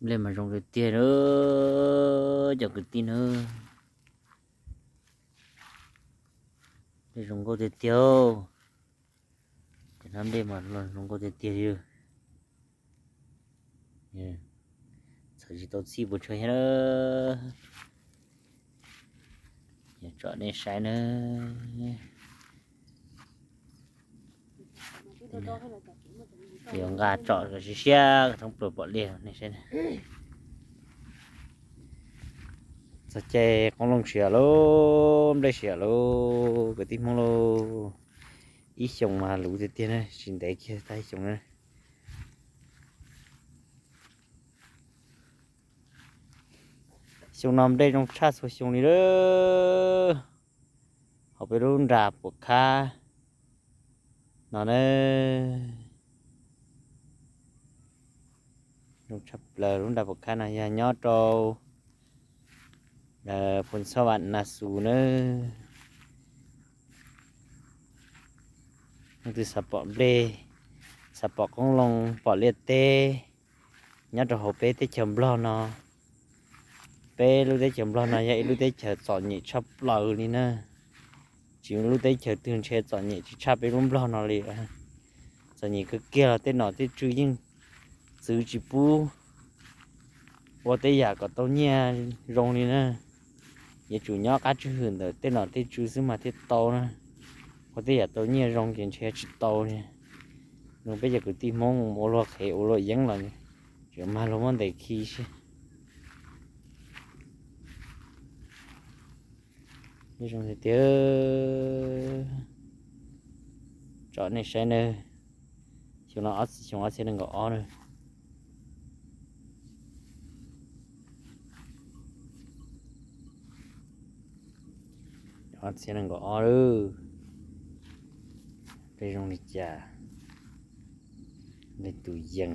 Nplej mas zoo tiag tiag na, cov kwv tij na. Nplej zoo nkauj tiag tiag. Cov nab nplej mas zoo nkauj tiag tiag li. Txhawm tsis tau txhij puas tshaj thiab na. Tsom nej saib na. Yuav nqa tsom kom siab siab thoob plaws pom li nej saib na. Txog caij qoob loo siav lauj, nplej siav lauj, kwv tij Hmoob lauj. Ib xyoos mas luv tiag tiag na, tsis ntev kiag tag ib xyoos na. Xyoo no nplej zoo tshaj txhua xyoo li lawm. Hauv peb lub nra Puam Khab no na, zoo tshaj plaws. Lub nra Puam Khab no yog nyob rau Phu Txhob Vam Na Xus na. Leej twg xav pom nplej, xav pom qoob loo, pom liaj teb nyob rau hauv peb teb chaws Nplog no. Peb lub teb chaws Nplog no yog ib lub teb chaws txom nyem tshaj plaws li na. Tsis muaj lub teb chaws twg ntshe txom nyem tsis tshaj peb lub Nplog no li. Txom nyem kawg kiag los tej nom tej tswv yeej txwv tsis pub ua tej yam kom tau nyiaj zoo li na. Yuav tsum nyob qab tswj hwm ntawm tej nom tej tswv xwb mas thiaj tau na. Ua tej yam tau nyiaj zoo ces ntshe tsis tau li. Nws peb cov kwv tij Hmoob ua luag qhev ua luag yeeb los tseem mag luag muab ntes khi xwb. Zoo tiag tiag. Tsom nej saib nawb. Xyoo no ob txhiab, xyoo ob txhiab nees nkaum ob na. Ob txhiab nees nkaum ob lawm. Peb zoo li cas? Leej twg yees?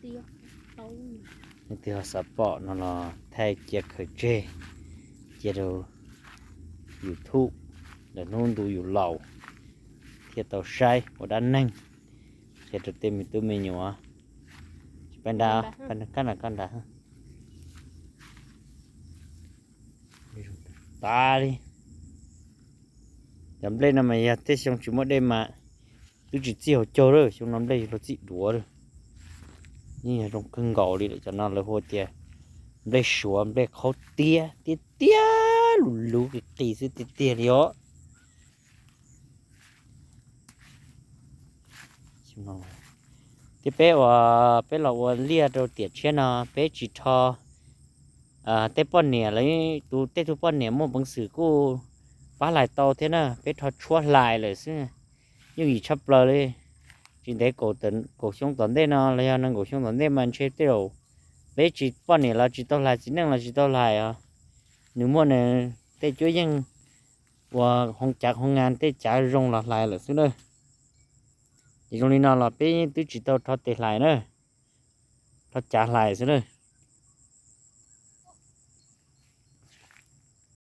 Leej twg ho xav pom no los thaij cia khaws tseg, cia rau YouTube lawm hnub ntu yus laus thiaj tau saib ua dab neeg, qhia rau tej me tub me nyuam. Pab nrad, koj nrad, koj nrad. Tas li. Cov nplej no mas yog tej xyoo tsis muaj dej mas twb tsis txij hauv caug lawm, xyoo no nplej luag txij duav lawm. Yeej yog zoo kawg nkaus li lawm, cov no lawv hu tias nplej suav, nplej qhaub tiab tiab tiab, luv luv qis qis xwb tiag tiag li os. Thiab peb uas peb los ua liaj rau tiam tshiab no peb tsis rho tej poj niam los, tus tej tug poj niam muaj peev xwm kuj pab hlais tau thiab na, peb rho tshuab hlais lawm xwb. Yooj yim tshaj plaws li. Tsis ntev kaum xyoo tom ntej no los yog nees nkaum xyoo tom ntej mas ntshe tej zaum peb tsis, poj niam los tsis tau hlais, txiv neej los tsis tau hlais os. Nws muaj nws tej cuab yeej uas hoo cav hoo nga tej cav zoo los hlais lawm xwb na. Ces zoo li no los peb twb tsis tau rho tes hlais na, rho cav hlais xwb na.